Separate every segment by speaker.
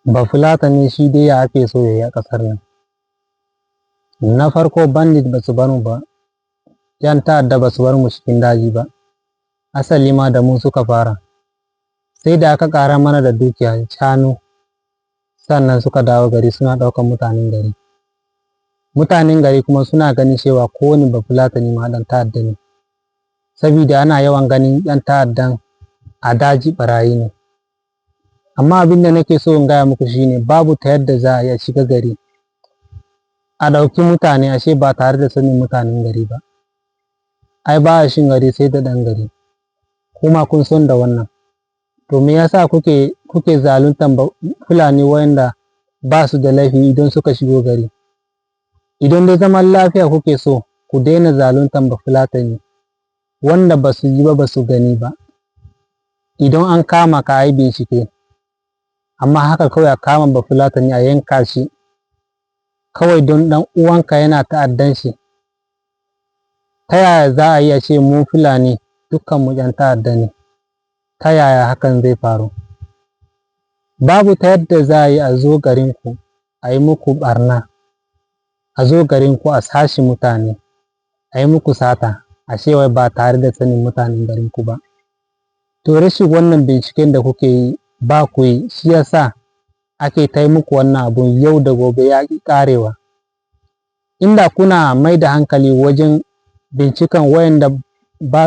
Speaker 1: Bafulatani shi dai ya ake so ya yi a ƙasar nan. Na farko, bandit ba su bar mu ba, 'yan ta'adda ba su bar mu cikin daji ba, asali ma da mu suka fara. Sai da aka ƙara mana da dukiya, shanu, sannan suka dawo gari suna ɗaukan mutanen gari. Mutanen gari kuma suna ganin cewa kowane Bafulatani ma ɗan ta'adda ne, sabida ana yawan ganin 'yan ta'addan a daji ɓarayi ne. Amma abin da nake so in gaya muku shine, babu ta yadda za a iya shiga gari a ɗauki mutane ashe ba tare da sanin mutanen gari ba. Ai ba a shin gari sai da ɗan gari. Kuma kun san da wannan. To, me yasa kuke zaluntan Fulani wayanda ba su da laifi idan suka shigo gari? Idan dai zaman lafiya kuke so, ku daina zaluntan Bafulatani wanda ba su ji ba, ba su gani ba. Idan an kama ka, a yi bincike. Amma haka kawai a kama Bafulatani a yanka shi kawai don ɗan uwanka yana ta'addan shi. Ta yaya za a iya ce mu Fulani dukkanmu 'yan ta'adda ne? Ta yaya hakan zai faru? Babu ta yadda za a yi a zo garinku a yi muku ɓarna, a zo garinku a sace mutane, a yi muku sata, a ce wai ba tare da sanin mutanen garinku ba. To, rashin wannan binciken da kuke yi, ba ku yi, shi ya sa ake ta yi muku wannan abun yau da gobe ya ƙi ƙarewa. Inda kuna mai da hankali wajen binciken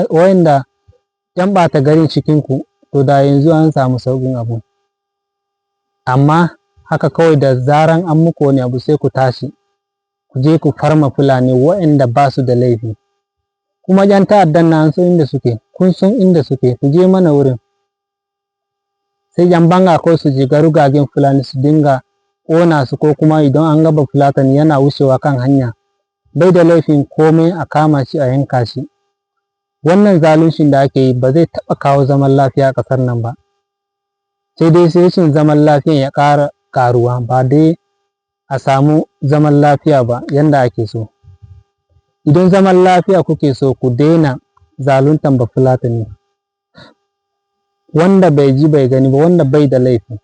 Speaker 1: wayanda 'yan ɓata garin cikinku, to da yanzu an samu sauƙin abun. Amma haka kawai, da zaran an muku wani abu, sai ku tashi ku je ku farma Fulani waɗanda ba su da laifi. Kuma 'yan ta'addan nan an san inda suke, kun san inda suke, ku je mana wurin. Sai 'yan banga kawai su shiga rugagen Fulani su dinga ƙona su, ko kuma idan an ga Bafulatani yana wucewa kan hanya bai da laifin komai, a kama shi a yanka shi. Wannan zaluncin da ake yi ba zai taɓa kawo zaman lafiya a ƙasar nan ba. Sai dai rashin zaman lafiyan ya ƙara ƙaruwa, ba dai a samu zaman lafiya ba yanda ake so. Idan zaman lafiya kuke so, ku daina zaluntan Bafulatani wanda bai ji bai gani ba, wanda bai da laifi.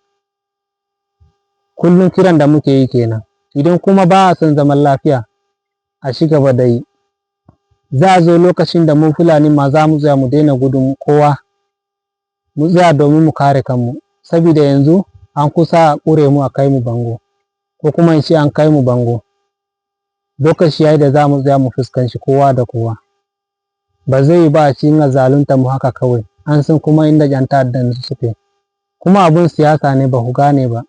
Speaker 1: Kullum kiran da muke yi kenan. Idan kuma ba a son zaman lafiya, a ci gaba da yi. Za a zo lokacin da mu Fulani ma za mu tsaya, mu daina gudun kowa, mu tsaya domin mu kare kanmu. Sabida yanzu an kusa a ƙure mu, a kai mu bango, ko kuma in ce an kai mu bango. Lokaci ya yi da za mu tsaya mu fuskanci kowa da kowa. Ba zai yi ba a dinga zaluntar mu haka kawai. An san kuma inda 'yan ta'addan suke. Kuma abun siyasa ne, ba ku gane ba.